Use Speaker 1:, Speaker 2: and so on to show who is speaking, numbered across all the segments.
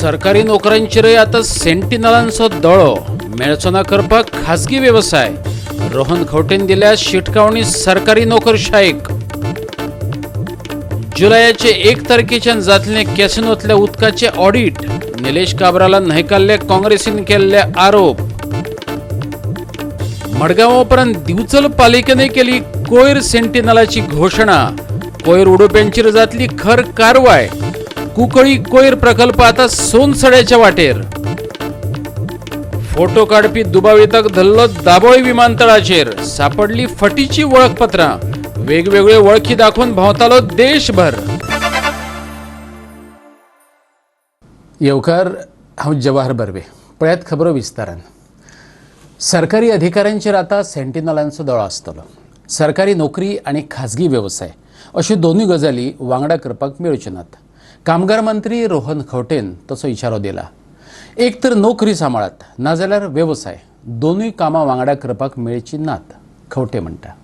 Speaker 1: सरकारी नोकरांचेरय आतां सेंटिनलांचो दोळो. मेळचो ना करपाक खाजगी वेवसाय. रोहन खंवटेन दिल्या शिटकावणी सरकारी नोकरशायेक. जुलयाचे 1 तारखेच्यान जातलें कॅसिनोतल्या उदकाचें ऑडिट. निलेश काब्राला न्हयकारले काँग्रेसीन केल्ले आरोप. मडगांव उपरांत दिवचल पालिकेने केली कोयर सेंटिनलाची घोशणा. कोयर उडोवप्यांचेर जातली खर कारवाय. कुंकळी कोयर प्रकल्प आता सोनसड्याच्या वाटेर. फोटो काडपी दुबाविताक धरलो दाबोळी विमानतळाचेर. सापडली फटीची वळखपत्रां. वेगवेगळ्यो वळखी दाखोवन भोंवतालो देशभर. येवकार, हांव जवाहर बर्वे. पळयात खबरो विस्तारान. सरकारी अधिकाऱ्यांचेर आतां सेंटिनलांचो दोळो आसतलो. सरकारी नोकरी आनी खाजगी वेवसाय अश्यो दोनूय गजाली वांगडा करपाक मेळच्यो नात. कामगार मंत्री रोहन खंवटेन तसो इशारो दिला. एक तर नोकरी सांबाळात नाजाल्यार वेवसाय, दोनूय कामां वांगडा करपाक मेळची नात, खंवटे म्हणटा.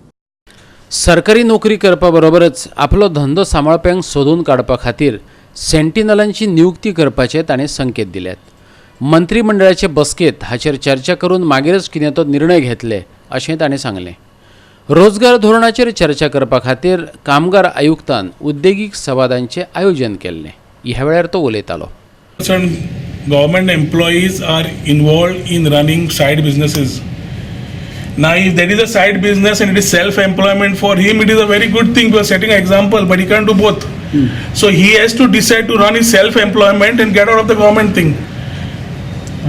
Speaker 1: सरकारी नोकरी करपा बरोबरच आपलो धंदो सांबाळप्यांक सोदून काडपा खातीर सेंटिनलांची नियुक्ती करपाचे ताणें संकेत दिल्यात. मंत्रीमंडळाचे बसकेत हाचेर चर्चा करून मागीरच कितें तो निर्णय घेतले अशें ताणें सांगलें. रोजगार धोरणाचेर चर्चा करपा खातीर कामगार आयुक्तान उद्देगीक संवादांचें आयोजन केल्लें. ह्या वेळार तो उलयतालो.
Speaker 2: Government employees are involved in running side businesses. Now, if that is a side business and it is self-employment for him, it is a very good thing. We are setting an example, but he can't do both. So he has to decide to run his self-employment and get out of the government thing.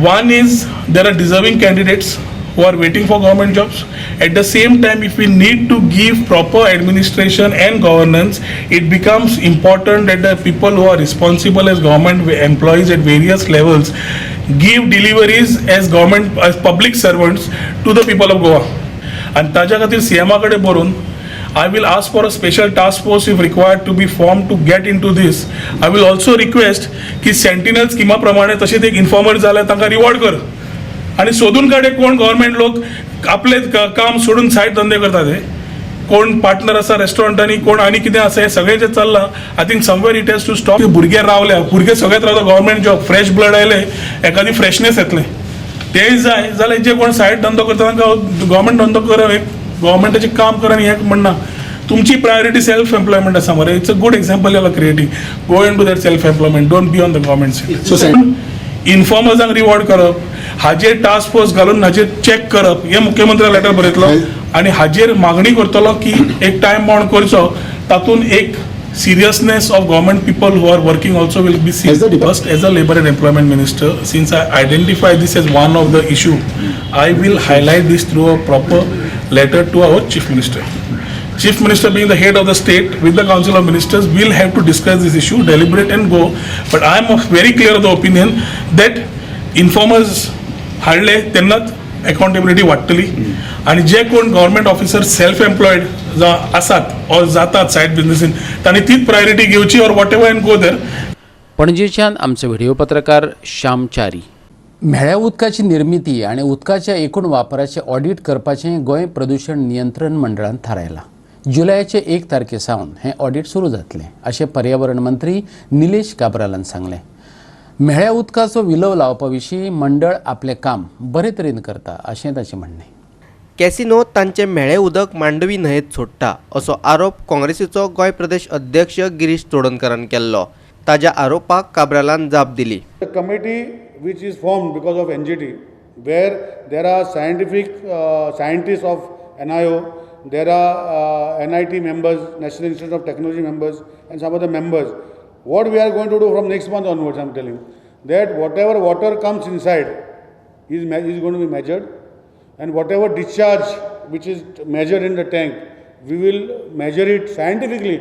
Speaker 2: One is, there are deserving candidates who are waiting for government jobs. At the same time, if we need to give proper administration and governance, it becomes important that the people who are responsible as government employees at various levels give deliveries as government, as public servants to the people of Goa. आणि ताज्या खातीर सीएमा कडेन बरोवन I will ask for a special task force, if required, to be formed to get into this. I will also request की sentinel स्किमा प्रमाणे तशेंच एक informer जाल्यार तांकां रिवॉर्ड कर आनी सोदून काड कोण गव्हर्मेंट लोक आपले काम सोडून सायड धंदे करतात. हे कोण पार्टनर आसा रेस्टॉरंटांनी, कोण आनी कितें आसा, हें सगळें जें चल्लां, I think somewhere it has to stop. भुरगे रावल्या, भुरगे सगळेच रावता गव्हर्मेंट जॉब, फ्रेश ब्लड आयले, एखादी फ्रेशनेस येतलें, तेय जाय. जाल्यार जे कोण सायड धंदो करता तांकां गव्हर्मेंट धंदो कर, गव्हर्मेंटाचें काम कर. आनी हें म्हणना, तुमची प्रायोरिटी सेल्फ एम्प्लॉयमेंट आसा मरे. It's a good example you are creating. Go into that self employment, don't be on the government seat. So इन्फॉर्मर्सांक reward करप, हाजेर टास्क फोर्स घालून हाजेर चॅक करप, हें मुख्यमंत्र्याक लेटर बरयतलो आनी हाजेर मागणी करतलो की एक टायम बाउंड करचो. तातूंत एक seriousness of government people who are working also will be seen.
Speaker 3: Has the depart-
Speaker 2: First, as a labor and employment minister, since I identify this as one of the issue, I will highlight this through a proper letter to our chief minister. Chief minister, being the head of the state with the council of ministers, will have to discuss this issue, deliberate and go. But I am of very clear of the opinion that informers हाडले तेन्नाच accountability वाडटली आनी जे कोण government officer self employed आसात or जातात side बिझनेसीन, तांणी तीच priority घेवची or whatever and go there.
Speaker 1: पणजेच्यान आमचो व्हिडिओ पत्रकार श्याम च्यारी. म्हेळ्या उदकाची निर्मिती आनी उदकाच्या एकूण वापराचें ऑडिट करपाचें गोंय प्रदूशण नियंत्रण मंडळान थारायलां. जुलयाचे 1 तारखे सावन हें ऑडिट सुरू जातलें अशें पर्यावरण मंत्री निलेश काब्रालान सांगलें. म्हेळ्या उदकाचो विलोव लावपा विशीं मंडळ आपलें काम बरे तरेन करता अशें ताचें म्हणणें.
Speaker 4: कॅसिनो तांचे म्हेळे उदक मांडवी न्हंयेत सोडटा असो आरोप काँग्रेसीचो गोंय प्रदेश अध्यक्ष गिरीश चोडणकरान केल्लो. ताज्या आरोपाक काब्रालान जाप दिली.
Speaker 5: The committee which is formed because of NGT, where there are scientific scientists of NIO, there are NIT members, National Institute of Technology members, and some other members. What we are going to do from next month onwards, I am telling, that whatever water comes inside is going to be measured, and whatever discharge which is measured in the tank, we will measure it scientifically.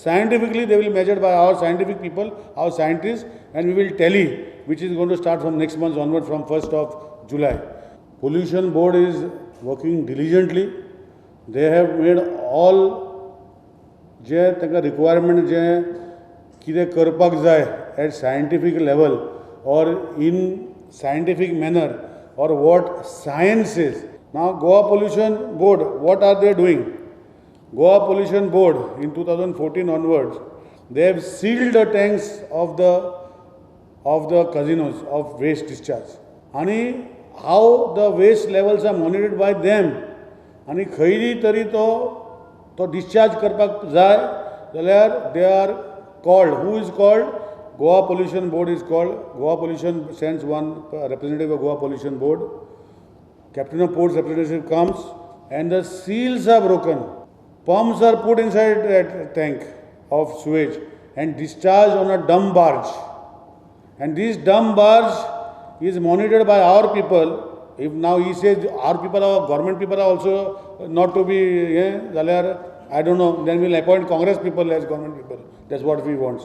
Speaker 5: Scientifically, they will measure by our scientific people, our scientists, and we will tally, which is going to start from next month onward, from 1st of July. Pollution Board is working diligently. They have made all जे तांकां requirement, जे कितें करपाक जाय at scientific level or in scientific manner or what science is. Now, Goa Pollution Board, what are they doing? Goa Pollution Board in 2014 onwards, they have sealed the tanks of the of the casinos of waste discharge आनी how the waste levels are monitored by them आनी खंयी तरी तो तो discharge करपाक जाय जाल्यार they are called. Who is called? Goa Pollution Board is called. Goa Pollution sends one representative of Goa Pollution Board. Captain of Ports representative comes and the seals are broken. Pumps are put inside that tank of sewage and discharged on a dump barge. And this dump barge is monitored by our people. If now he says our people are, government people are also not to be, I don't know, then we'll appoint Congress people as government people. That's what we want.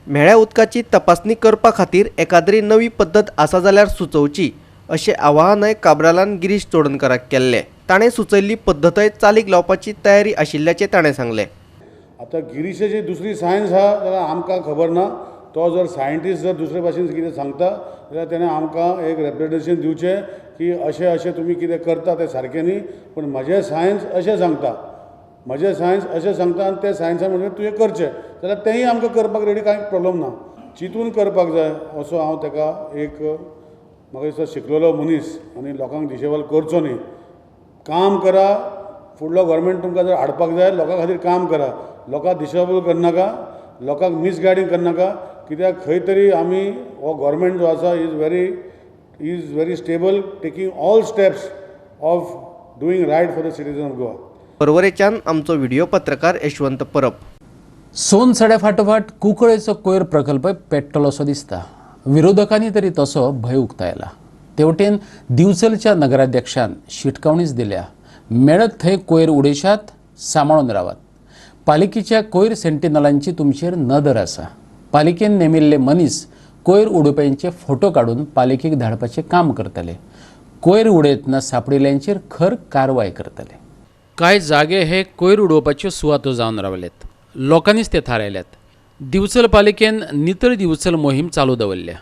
Speaker 4: म्हेळ्या उदकाची तपासणी करपा खातीर एकाद्री नवी पद्दत आसा जाल्यार सुचोवची अशें आवाहनय काब्रालान गिरीश चोडणकाराक केल्लें. ताणें सुचयल्ली पद्दतय चालीक लावपाची तयारी आशिल्ल्याचें ताणें सांगलें.
Speaker 5: आतां गिरीशाची दुसरी सायन्स आहा जाल्यार आमकां खबर ना. तो जर सायंटिस्ट जर दुसरे भाशेन कितें सांगता जाल्यार तेणें आमकां एक रेप्रेजेंटेशन दिवचें की अशें अशें तुमी कितें करता तें सारकें न्ही, पूण म्हजें सायन्स अशें सांगता, म्हजें सायन्स अशें सांगता आनी तें सायन्सान म्हणजे तुवें करचें जाल्यार तेंय आमकां करपाक रेडी, कांय प्रॉब्लम ना. चिंतून करपाक जाय असो हांव ताका एक म्हाका दिसता शिकलेलो मनीस आनी लोकांक डिसेबल करचो न्ही. काम करा, फुडलो गव्हर्मेंट तुमकां जर हाडपाक जाय लोकां खातीर काम करा, लोकांक डिसेबल करनाका, लोकांक मिसगायडींग करनाका. कित्याक खंय तरी आमी हो गव्हर्मेंट जो आसा is very stable, taking all steps of doing right for the citizen of Goa.
Speaker 4: पर्वरेच्यान आमचो व्हिडिओ पत्रकार यशवंत परब.
Speaker 1: सोनसड्या फाटोफाट कुंकळेचो कोयर प्रकल्प पेट्टलो असो दिसता. विरोधकांनी तरी तसो भंय उक्तायला. तेवटेन दिवचलच्या नगराध्यक्षान शिटकावणीच दिल्या, मेळत थंय कोयर उडयशात सांबाळून रावात. पालिकेच्या कोयर सेंटिनलांची तुमचेर नदर आसा. पालिकेन नेमिल्ले मनीस कोयर उडोवप्यांचे फोटो काडून पालिकेक धाडपाचें काम करतले. कोयर उडयतना सांपडिल्ल्यांचेर खर कारवाय करतले. कांय जागे हे कोयर उडोवपाच्यो सुवातो जावन रावल्यात, लोकांनीच ते थारायल्यात. दिवचल पालिकेन नितळ दिवचल मोहीम चालू दवरल्या.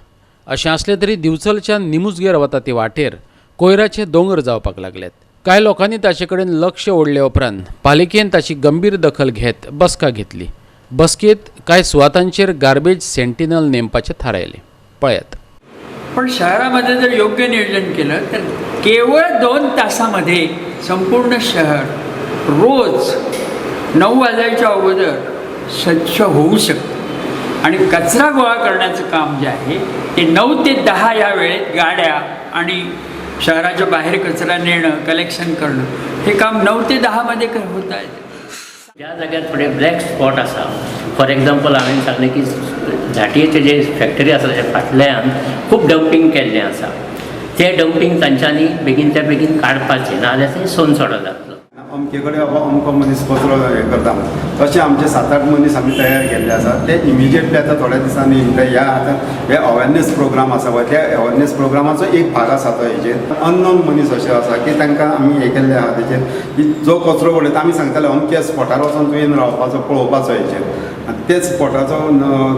Speaker 1: अशें आसलें तरी दिवचलच्या निमुजगेर वता ते वाटेर कोयराचे दोंगर जावपाक लागल्यात. कांय लोकांनी ताचे कडेन लक्ष ओडले उपरांत पालिकेन ताची गंभीर दखल घेत बसका घेतली. बसकेत कांय सुवातांचेर गार्बेज सेंटिनल नेमपाचें थारायलें. पळयात.
Speaker 3: पण शहरामध्ये जर योग्य नियोजन केलं तर केवळ 2 तासामध्ये संपूर्ण शहर रोज 9 वाजायच्या अगोदर स्वच्छ होऊ शकतं. आणि कचरा गोळा करण्याचं काम जे आहे ते 9 ते 10 या वेळेत गाड्या आणि शहराच्या बाहेर कचरा नेणं, कलेक्शन करणं हे काम 9 ते 10 मध्ये होत आहे.
Speaker 6: ज्या जाग्यार थोडे ब्लॅक स्पॉट आसा, फॉर एग्जाम्पल हांवें सांगलें की झांटयेचे जे फॅक्टरी आसा ताच्या फाटल्यान खूब डंपींग केल्लें आसा. तें डंपींग तांच्यांनी बेगीनच्या बेगीन काडपाचें, नाजाल्यार थंय सोनसडो जातलो.
Speaker 7: अमके कडेन बाबा अमको मनीस कचरो हें करता, तशें आमचे 7-8 मनीस आमी तयार केल्ले आसा. ते इमिजिएटली आतां थोड्या दिसांनी ह्या आतां हे अवेरनेस प्रोग्राम आसा पळय, त्या अवेरनेस प्रोग्रामाचो एक भाग आसा तो. हेजेर अननोन मनीस अशे आसा की तांकां आमी हें केल्लें आसा तेजेर की जो कचरो उडयता आमी सांगताले अमक्या स्पॉटार वचोन तुवें रावपाचो, पळोवपाचो हेजेर, आनी तेच स्पॉटाचो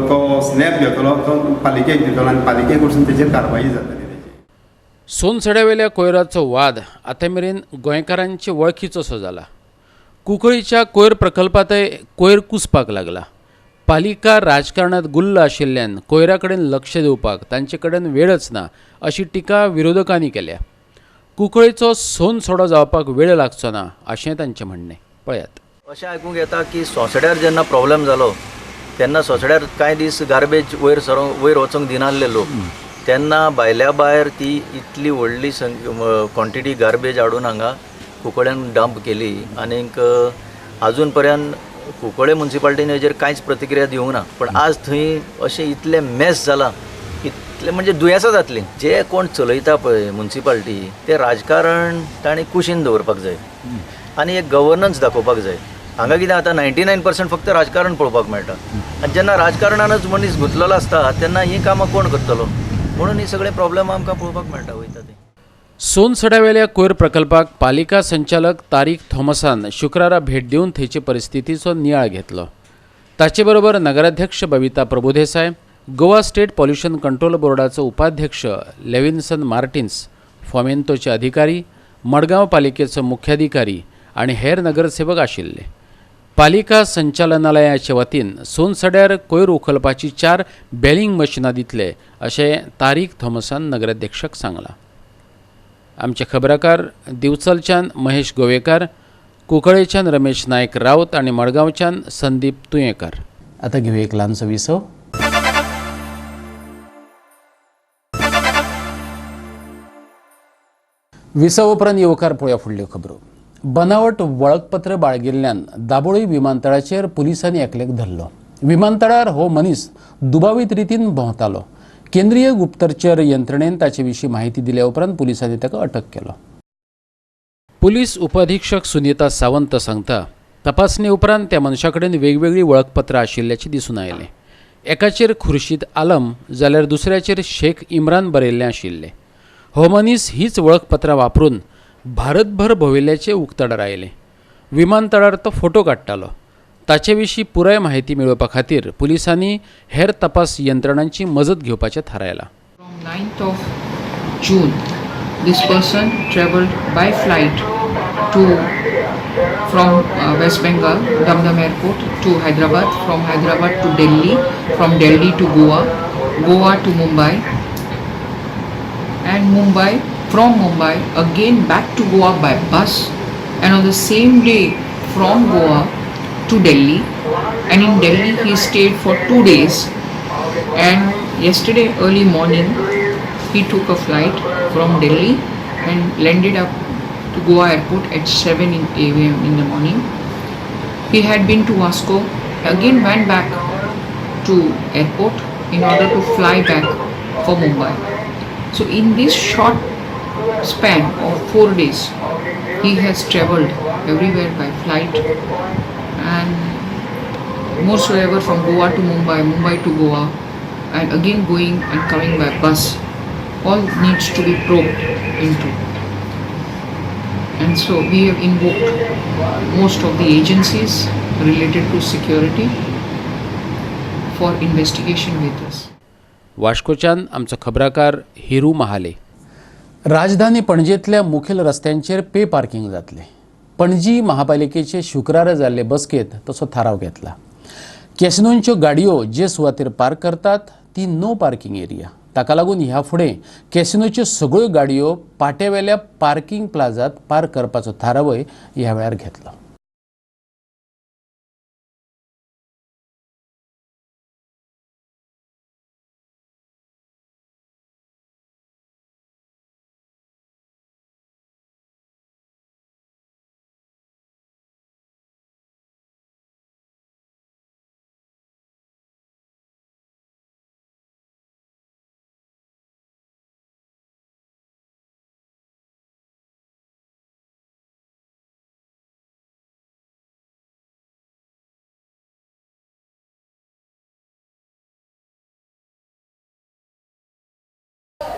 Speaker 7: तो स्नॅप घेतलो, तो पालिकेक दितलो आनी पालिके कडसून तेजेर कारवाई जातली.
Speaker 1: सोनसड्यावेल्या कोयराचो वाद आतां मेरेन गोंयकारांचे वळखीचोसो जाला. कुंकळीच्या कोयर प्रकल्पांतय कोयर कुसपाक लागला. पालिका राजकारणांत गुल्ल आशिल्ल्यान कोयरा कडेन लक्ष दिवपाक तांचे कडेन वेळच ना अशी टिका विरोधकांनी केल्या. कुंकळीचो सोनसडो जावपाक वेळ लागचो ना अशें तांचें म्हणणें. पळयात.
Speaker 8: अशें आयकूंक येता की सोसड्यार जेन्ना प्रॉब्लम जालो तेन्ना सोसड्यार कांय दीस गार्बेज वयर सरोंक, वयर वचोंक दिनासले लोक. तेन्ना भायल्या भायर ती इतली व्हडली क्वॉन्टिटी गार्बेज हाडून हांगा कुंकळ्यान डंप केली आनीक आजून पर्यंत कुंकळे मुन्सिपाल्टीन हेजेर कांयच प्रतिक्रिया दिवंक ना. पण आज थंय अशें इतलें मेस जालां, इतलें म्हणजे दुयेंसां जातलीं. जे कोण चलयता पळय मुन्सिपाल्टी तें राजकारण तांणी कुशीन दवरपाक जाय आनी एक गवर्नन्स दाखोवपाक जाय. हांगा कितें आतां 99% फक्त राजकारण पळोवपाक मेळटा आनी जेन्ना राजकारणानच मनीस गुंतलेलो आसता तेन्ना हीं कामां कोण करतलो, म्हणून ही सगळे प्रॉब्लम आमकां पळोवपाक मेळटा वयता ते.
Speaker 1: सोनसड्यावेल्या कोयर प्रकल्पाक पालिका संचालक तारीक थॉमसान शुक्रारा भेट दिवन थंयचे परिस्थितीचो नियाळ घेतलो. ताचे बरोबर नगराध्यक्ष Babita Prabhudesai, Goa state pollution control बोर्डाचो उपाध्यक्ष लेविन्सन मार्टिन्स, फॉमेंतोचे अधिकारी, मडगांव पालिकेचो मुख्याधिकारी आनी हेर नगरसेवक आशिल्ले. पालिका संचालनालयाचे वतीन सोनसड्यार कोयर उखलपाची 4 बेलिंग मशिनां दितले अशें तारीक थॉमसान नगराध्यक्षक सांगलां. आमचे खबराकार दिवचलच्यान महेश गोवेकार, कुंकळेच्यान रमेश नायक राऊत आनी मडगांवच्यान संदीप तुयेंकार. आतां घेवया एक ल्हानसो विसव. विसव उपरांत येवकार पळोवया फुडल्यो खबरो. बनावट वळखपत्र बाळगिल्ल्यान दाबोळी विमानतळाचेर पुलिसांनी एकल्याक धरलो. विमानतळार हो मनीस दुबावीत रितीन भोंवतालो. केंद्रीय गुप्तचर यंत्रणेन ताचे विशीं माहिती दिल्या उपरांत पुलिसांनी ताका अटक केलो. पुलीस उपअधीक्षक सुनीता सावंत सांगता, तपासणी उपरांत त्या मनशा कडेन वेगवेगळीं वळखपत्रां आशिल्ल्याचें दिसून आयलें. एकाचेर खुर्शीद आलम जाल्यार दुसऱ्याचेर शेख इम्रान बरयल्लें आशिल्लें. हो मनीस हीच वळखपत्रां वापरून भारतभर भोंविल्ल्याचें उक्ताडार आयलें. विमानतळार तो फोटो काडटालो. ताचे विशीं पुराय म्हायती मेळोवपा खातीर पुलिसांनी हेर तपास यंत्रणांची मजत घेवपाचें थारायलां.
Speaker 9: From 9th of June, this person travelled by flight to from West Bengal, Dum Dum Airport to Hyderabad, from Hyderabad to Delhi, from Delhi to Goa, Goa to Mumbai, and Mumbai, from Mumbai again back to Goa by bus, and on the same day from Goa to Delhi, and in Delhi he stayed for 2 days, and yesterday early morning he took a flight from Delhi and landed up to Goa airport at 7 a.m. in the morning. He had been to Vasco, again went back to airport in order to fly back for Mumbai. So in this short span of 4 days, he has travelled everywhere by flight, and moresoever from Goa to Mumbai, Mumbai to Goa, and again going and coming by bus. All needs to be probed into. And so we have invoked most of the agencies related to security for investigation with us.
Speaker 1: वास्कोच्यान आमचो खबराकार हिरू महाले. राजधानी पणजेंतल्या मुखेल रस्त्यांचेर pay parking जातलें. पणजी महापालिकेचे शुक्रारा जाल्ले बसकेंत तसो थाराव घेतला. कॅसिनोंच्यो गाडयो जे सुवातेर पार्क करतात ती नो पार्किंग एरिया. ताका लागून ह्या फुडें कॅसिनोच्यो सगळ्यो गाडयो पाट्यावेल्या पार्किंग प्लाझात पार्क करपाचो थारावय ह्या वेळार घेतलो.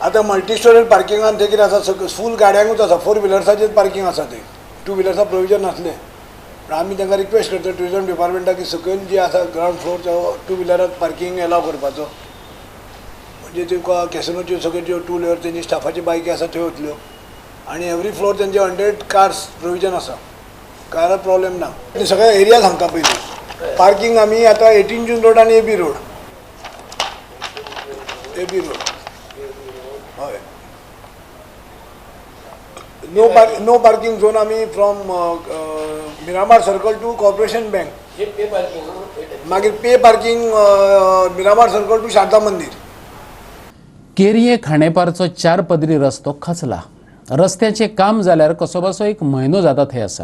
Speaker 10: आतां मल्टी स्टोरेज पार्किंगान ते कितें आसा, फूल गाडयांकूच आसा, फोर व्हिलर्साचेच पार्किंग आसा, ते टू व्हिलर्सा प्रोविजन नासलें. पूण आमी तांकां रिक्वेस्ट करता ट्युरिजम डिपार्टमेंटाक की सकयल जी आसा ग्रावंड फ्लोर तो टू व्हिलराक पार्किंग एलाव करपाचो, म्हणजे तुका कॅसिनोच्यो सगळ्यो ज्यो टू व्हिलर तेंची स्टाफाची बायकी आसा थंय वतल्यो, आनी एवरी फ्लोर तेंचे 100 कार्स प्रोविजन आसा, कारार प्रॉब्लेम ना. सगळ्या एरिया सांगता पयलीं पार्किंग आमी आतां 18 जून रोड आनी एबी रोड, एबी रोड हय. नो पार्किंग झोन आमी from Miramar circle to corporation bank, मागीर pay parking Miramar circle to Sharada Mandir.
Speaker 1: केरये खांडेपारचो 4 पदरी रस्तो खचला. रस्त्याचें काम जाल्यार कसोबसो एक म्हयनो जाता थंय आसा,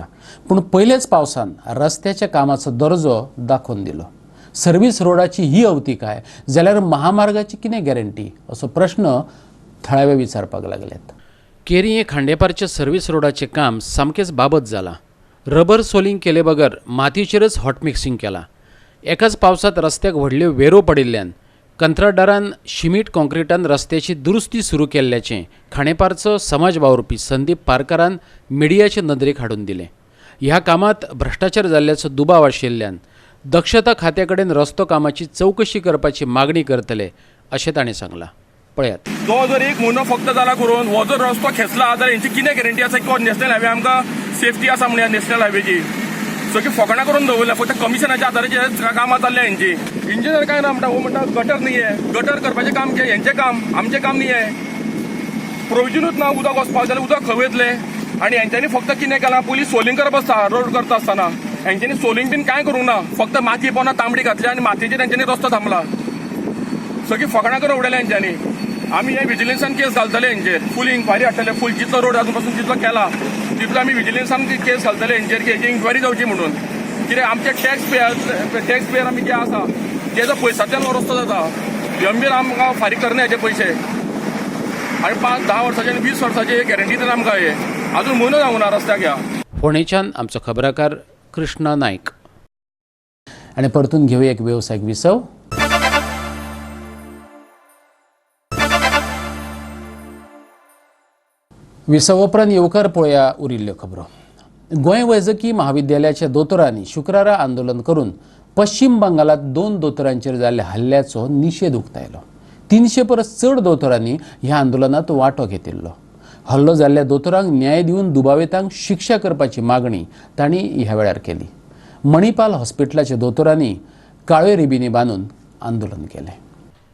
Speaker 1: पूण पयलेच पावसान रस्त्याच्या कामाचो दर्जो दाखोवन दिलो. सर्वीस रोडाची ही अवतिकाय जाल्यार महामार्गाची कितें गॅरंटी असो प्रश्न थळावे विचारपाक लागल्यात. केरये खांडेपारच्या सर्वीस रोडाचें काम सामकेंच बाबत जालां. रबर सोलिंग केले बगर मातयेचेरच हॉट मिक्सिंग केलां. एकाच पावसांत रस्त्याक व्हडल्यो वेरो पडिल्ल्यान कंत्राटदारान शिमीट कॉन्क्रिटान रस्त्याची दुरुस्ती सुरू केल्ल्याचें खांडेपारचो समाज वावुरपी संदीप पारकारान मिडियाचे नदरेक हाडून दिलें. ह्या कामांत भ्रश्टाचार जाल्ल्याचो दुबाव आशिल्ल्यान दक्षता खात्या कडेन रस्तो कामाची चवकशी करपाची मागणी करतले अशें ताणें सांगलां. पळयात,
Speaker 11: तो जर एक म्हयनो फक्त जाला करून हो जर रस्तो खेचला जाल्यार हेंची कितें गॅरंटी आसा की हो नॅशनल हायवे आमकां सेफ्टी आसा म्हणून ह्या नॅशनल हायवेची. सगळीं फकाणां करून दवरल्या, फक्त कमिशनाच्या आधाराचेर कामां चल्ल्या हेंची. इंजिनियर काय ना म्हणटा, हो म्हणटा गटर न्ही आहे, गटर करपाचें काम कितें हेंचें काम, आमचें काम न्ही आहे. प्रोविजनूच ना उदक वचपाक जाल्यार उदक खंय वयतलें. आनी हेंच्यांनी फक्त कितें केलां, पयलीं सोलिंग करप आसता रोड करता आसतना, हेंच्यांनी सोलिंग बीन कांय करूंक ना, फक्त माती पोंदा तांबडी घातली आनी मातयेचेर तेंच्यांनी रस्तो थांबला. सगळीं फकाणां करून उडयल्या हेंच्यांनी. आमी हे विजिलन्सान केस घालतले हेंचेर, फूल इन्क्वायरी हाडटले, फूल जितलो रोड अजून पासून जितलो केला तितलो आमी विजिलन्सान केस घालतले हेंचेर की हेची इन्क्वायरी जावची म्हणून. कित्याक आमचे टॅक्स पेयर आमी जे आसा तेजो पयसांतल्यान हो रस्तो जाता. गंभीर आमकां फारीक करना हेचे पयशे. आनी 5 10 वर्साचे आनी 20 वर्साचे गॅरंटी दिता आमकां, हे अजून म्हयनो जावंक ना रस्त्याक ह्या.
Speaker 1: फोंडेच्यान आमचो खबराकार कृष्णा नायक. आनी परतून घेवया एक वेवसायीक विसव. विसव उपरांत येवकार पळोवया उरिल्ल्यो खबरो. गोंय वैजकी महाविद्यालयाच्या दोतोरांनी शुक्रारा आंदोलन करून पश्चिम बंगालात 2 दोतोरांचेर जाल्ल्या हल्ल्याचो निशेध उक्तायलो. 300 परस चड दोतोरांनी ह्या आंदोलनात वांटो घेतिल्लो. हल्लो जाल्ल्या दोतोरांक न्याय दिवन दुबावितांक शिक्षा करपाची मागणी तांणी ह्या वेळार केली. मणिपाल हॉस्पिटलाच्या दोतोरांनी काळ्यो रिबीनी बांदून आंदोलन केलें.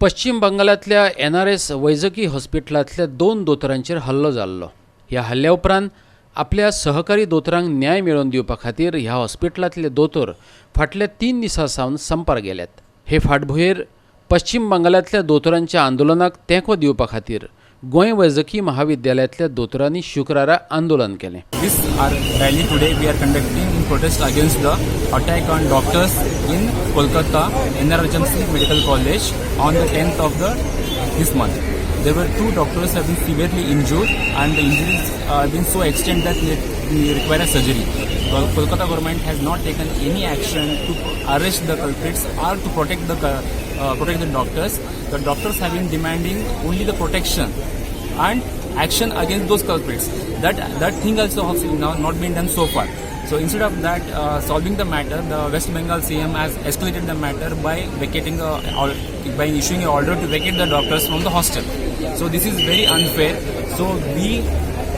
Speaker 1: पश्चिम बंगालांतल्या एनआरएस वैजकी हॉस्पिटलांतल्या 2 दोतोरांचेर हल्लो जाल्लो. ह्या हल्ल्या उपरांत आपल्या सहकारी दोतोरांक न्याय मेळोवन दिवपा खातीर ह्या हॉस्पिटलांतले दोतोर फाटल्या 3 दिसां सावन संपार गेल्यात. हे फाटभुंयेर पश्चिम बंगालांतल्या दोतोरांच्या आंदोलनाक तेंको दिवपा खातीर गोंय वैजकी महाविद्यालयांतल्या दोतोरांनी शुक्रारा आंदोलन केलें.
Speaker 12: This our rally today we are conducting in protest against the attack on doctors in Kolkata NRHMC Medical College on the 10th of the this month. There were 2 doctors have been severely injured and the injuries have been so extent that they require a surgery. The Kolkata government has not taken any action to arrest the culprits or to protect the doctors. The doctors have been demanding only the protection and action against those culprits. That thing also has now not been done so far. So instead of that solving the matter, the West Bengal CM has escalated the matter by vacating by issuing an order to vacate the doctors from the hostel. So this is very unfair. So we,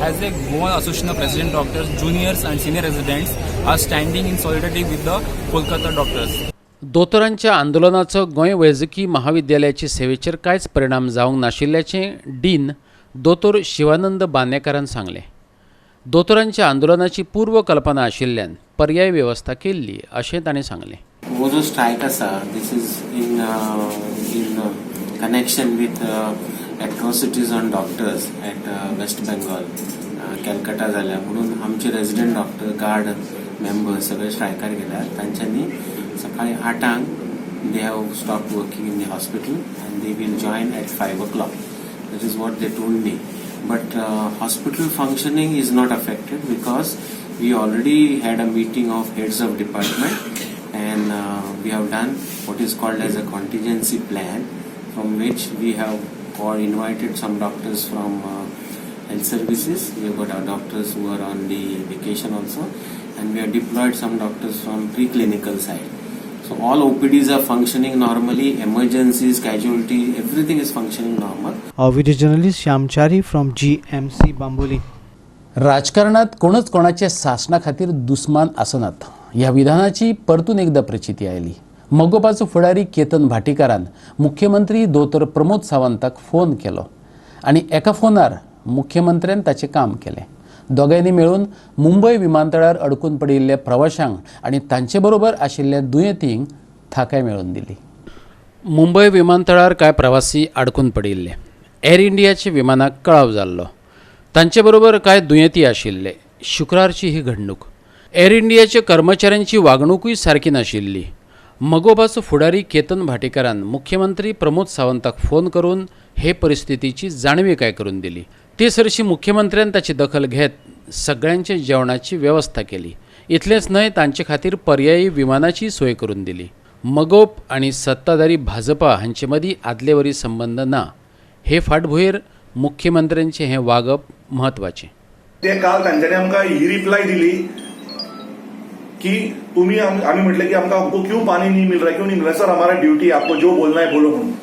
Speaker 12: as a Goa Association of Resident Doctors, juniors and senior residents, are standing in solidarity with the Kolkata doctors.
Speaker 1: दोतोरांच्या आंदोलनाचो गोंय वैजकी महाविद्यालयाचे सेवेचेर कांयच परिणाम जावंक नाशिल्ल्याचें dean दोतोर शिवानंद बांदेकारान सांगलें. दोतोरांच्या आंदोलनाची पूर्वकल्पना आशिल्ल्यान पर्याय वेवस्था केल्ली अशें ताणें सांगलें.
Speaker 13: हो जो स्ट्रायक आसा, this is in connection with atrocities on doctors at West Bengal, Calcutta जाल्या म्हणून आमचे रेजिडंट डॉक्टर, गार्ड मेंबर्स सगळे स्ट्रायकार गेल्यात. तांच्यांनी सकाळी 8ांक they have stop working in the hospital and they will join at 5 o'clock. That is what they told me. But hospital functioning is not affected because we already had a meeting of heads of department and we have done what is called as a contingency plan, from which we have or invited some doctors from health services. We have got our doctors who are on the vacation also, and we have deployed some doctors from preclinical side. So all OPDs are functioning normally, emergencies, casualty, everything is functioning normal.
Speaker 14: Video journalist Shyamchari from GMC Bambolim.
Speaker 1: राजकारणात कोणच कोणाच्या सासणा खातीर दुस्मान आसनात ह्या विधानाची परतून एकदा प्रचिती आयली. मगोपाचो फुडारी केतन भाटीकारान मुख्यमंत्री दोतोर प्रमोद सावंताक फोन केलो आनी एका फोनार मुख्यमंत्र्यान ताचें काम केलें. दोगांयनी मेळून मुंबय विमानतळार अडकून पडिल्ल्या प्रवाशांक आनी तांचे बरोबर आशिल्ल्या दुयेंतींक थाकाय मेळोवन दिली. मुंबय विमानतळार कांय प्रवासी अडकून पडिल्ले. एर इंडियाच्या विमानाक कळाव जाल्लो. तांचे बरोबर कांय दुयेंती आशिल्ले. शुक्रारची ही घडणूक. एर इंडियाच्या कर्मचाऱ्यांची वागणुकूय सारकी नाशिल्ली. मगोबाचो फुडारी केतन भाटीकारान मुख्यमंत्री प्रमोद सावंताक फोन करून हे परिस्थितीची जाणविकाय करून दिली. ते सरशी मुख्यमंत्र्यान ताची दखल घेत सगळ्यांच्या जेवणाची वेवस्था केली. इतलेंच न्हय, तांचे खातीर पर्यायी विमानाची सोय करून दिली. मगोप आनी सत्ताधारी भाजपा हांचे मदीं आदले वरी संबंद ना. हे फाटभुंयेर मुख्यमंत्र्यांचें हें वागप म्हत्वाचें.
Speaker 15: ते काल तांच्यांनी आमकां ही रिप्लाय दिली की तुम्ही, आमी म्हटलें की आमकां हमको क्यों पानी नहीं मिल रहा है, क्यों नहीं मिल रहा है? सर, हमारा ड्यूटी है, आपको जो बोलना है बोलो म्हणून.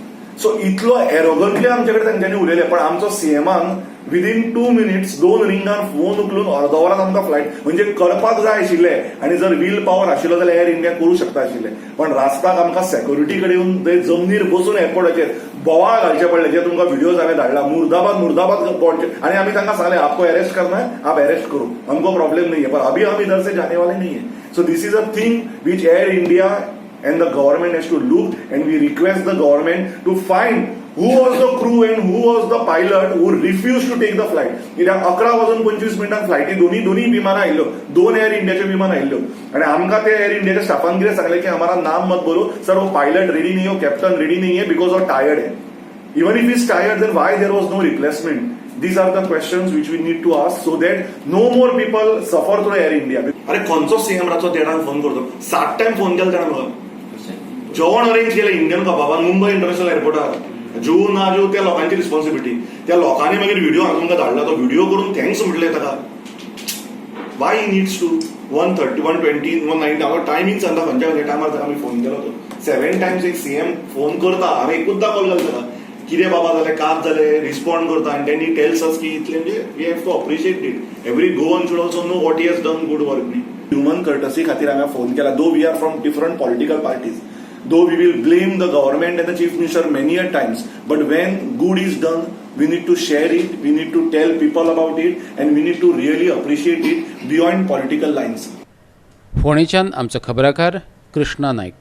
Speaker 15: सो इतलो एरोगंटली आमचे कडेन तांच्यांनी उलयले, पण आमचो सीएमान विदीन 2 मिनिट्स दोन रिंगान फोन उखलून अर्द वरान आमकां फ्लायट, म्हणजे करपाक जाय आशिल्ले आनी जर will power आशिल्लो जाल्यार एअर इंडिया करूं शकता आशिल्ले. पण रास्ताक आमकां सेक्युरिटी कडेन येवन ते जमनीर बसून एअरपोर्टाचेर बोवाळ घालचे पडले, जे तुमकां व्हिडिओज हांवें धाडला. मुर्दाबाद, मुर्दाबाद बोर्डचे. आनी आमी तांकां सांगले, "आपको अरेस्ट करना है, आप अरेस्ट करो, हमको प्रॉब्लम नहीं है, पर अभी हम इधर से जाने वाले नहीं है." So this is a thing which Air India and the government has to look, and we request the government to find who was the crew and who was the pilot who refused to take the flight. कित्याक 11 वाजून 25 मिनटां फ्लायटी दोन्ही दोन्ही विमानां आयिल्ल्यो, दोन air इंडियाच्यो विमान आयिल्ल्यो आणि आमकां ते एअर इंडियाच्या स्टाफान कितें सांगलें की "हमारा नाम मत बोलो सर, वो पायलट रेडी नहीं हो, कॅप्टन रेडी नहीं है, because वो टायर्ड है." Even if he's tired, then why there was no replacement? These are the questions which we need to ask so that no more people suffer through Air India. अरे, खंयचो CM रातचो देडांक phone करतो? सात time phone केलो ताणें म्हाका. जेवण arrange केलें इंडियन कबाबान मुंबय इंटरनॅशनल एअरपोर्टार. जेव ना जेव, त्या लोकांची रिस्पॉन्सिबिलिटी. त्या लोकांनी मागीर व्हिडिओ हांवें तुमकां धाडला, तो व्हिडिओ करून thanks म्हटलें ताका. Why needs to 1:30, 1:20, 1:90? हांव टायमींग सांगता, खंयच्या खंयच्या टायमार ताका आमी फोन केलो तो. सेवन टायम्स एक सीएम फोन करता, हांवें एकूचदा कॉल केलो ताका, कितें बाबा जालें, कात जालें, रिस्पॉन्ड करता आनी then he tells us की इतलें. म्हणजे we have to appreciate it. Every Goan should also know what he has done good work न्ही. ह्युमन कर्टसी खातीर हांवें फोन केला. Though we are from different political parties, though we will blame the government and the chief minister many a times, but when good is done, we need to share it, we need to tell people about it, and we need to really appreciate it beyond political lines.
Speaker 1: फोंडेच्यान आमचो खबराकार कृष्णा नायक.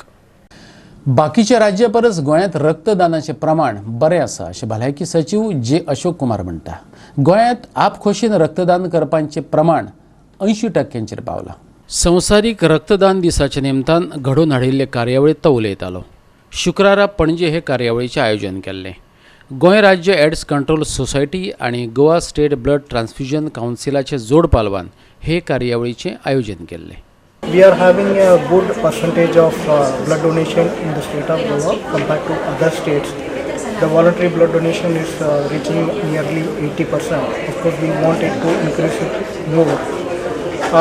Speaker 1: बाकीच्या राज्या परस गोंयांत रक्तदानाचें प्रमाण बरें आसा अशें भलायकी सचीव जे अशोक कुमार म्हणटा. गोंयांत आपखोशेन रक्तदान करपांचें प्रमाण 80 टक्क्यांचेर पावलां. संवसारीक रक्तदान दिसाच्या निमतान घडोवन हाडिल्ले कार्यावळींत तो उलयतालो. शुक्रारा पणजे हे कार्यावळीचें आयोजन केल्लें. गोंय राज्य एड्स कंट्रोल सोसायटी आनी गोवा स्टेट ब्लड ट्रान्सफ्युजन कावन्सिलाचे जोड पालवान हे कार्यावळीचें आयोजन केल्लें.
Speaker 16: We are having a good percentage of blood donation in the state of Goa compared to other states. The voluntary blood donation is reaching nearly 80%. Of course, we want it to increase it more.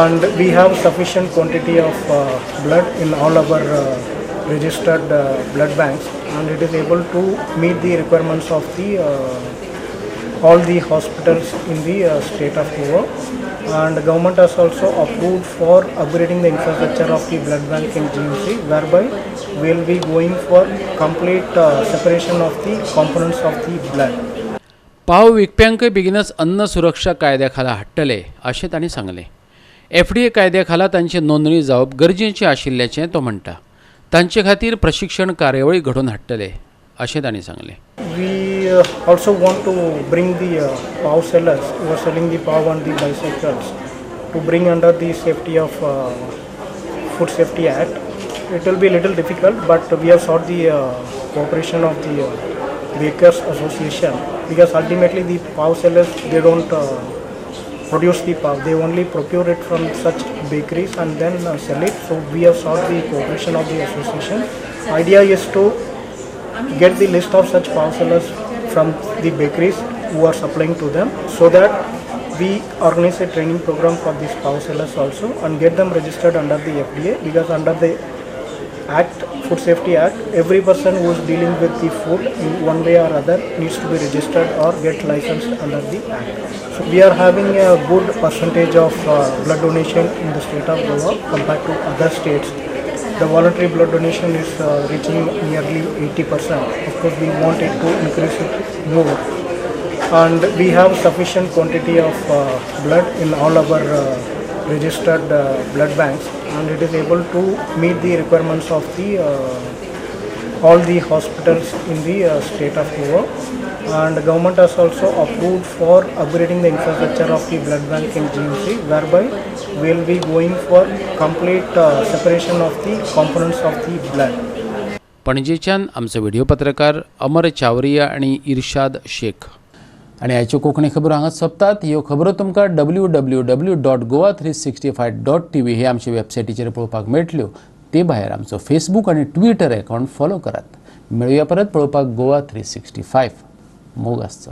Speaker 16: And we have sufficient quantity of blood in all our registered blood banks, and it is able to meet the requirements of the all the hospitals in the state of Goa. And the government has also approved for upgrading the infrastructure of the blood bank in GMC, whereby we will be going for complete separation of the components of the blood.
Speaker 1: पाव विकप्यांकय बेगीनच अन्न सुरक्षा कायद्या खाला हाडटले अशें तांणी सांगलें. FDA कायद्या खाला तांची नोंदणी जावप गरजेचें आशिल्ल्याचें तो म्हणटा. तांचे खातीर प्रशिक्षण कार्यावळी घडोवन हाडटले अशें तांणी सांगलें.
Speaker 16: We also want to bring the pav sellers who are selling the pav on the bicycles to bring under the safety of Food Safety Act. It will be a little difficult, but we have sought the cooperation of the Bakers Association, because ultimately the pav sellers, they don't produce the pav, they only procure it from such bakeries and then sell it. So we have sought the cooperation of the association. Idea is to get the list of such pav sellers from the bakeries who are supplying to them, so that we organize a training program for these pav sellers also and get them registered under the FDA, because under the act, Food Safety Act, every person who is dealing with the food in one way or other needs to be registered or get licensed under the act. So we are having a good percentage of blood donation in the state of Goa compared to other states. The voluntary blood donation is reaching nearly 80%. Of course, we want it to increase it more. And we have sufficient quantity of blood in all our registered blood banks, and it is able to meet the requirements of the all the hospitals in the state of Goa. And the government has also approved for upgrading the infrastructure of the blood bank in GMC, whereby we will be going for complete separation of the components of the blood.
Speaker 1: पणजेच्यान आमचो video पत्रकार अमर चावरिया आनी इर्शाद शेख. आनी आयच्यो कोंकणी खबरो हांगा सोंपतात. ह्यो खबरो तुमकां www.goa365.tv हे आमचे वेबसायटीचेर पळोवपाक मेळटल्यो. ते भायर आमचो फेसबूक आनी ट्विटर अकावंट फॉलो करात. मेळुया परत पळोवपाक गोवा 365. मोग आसचो.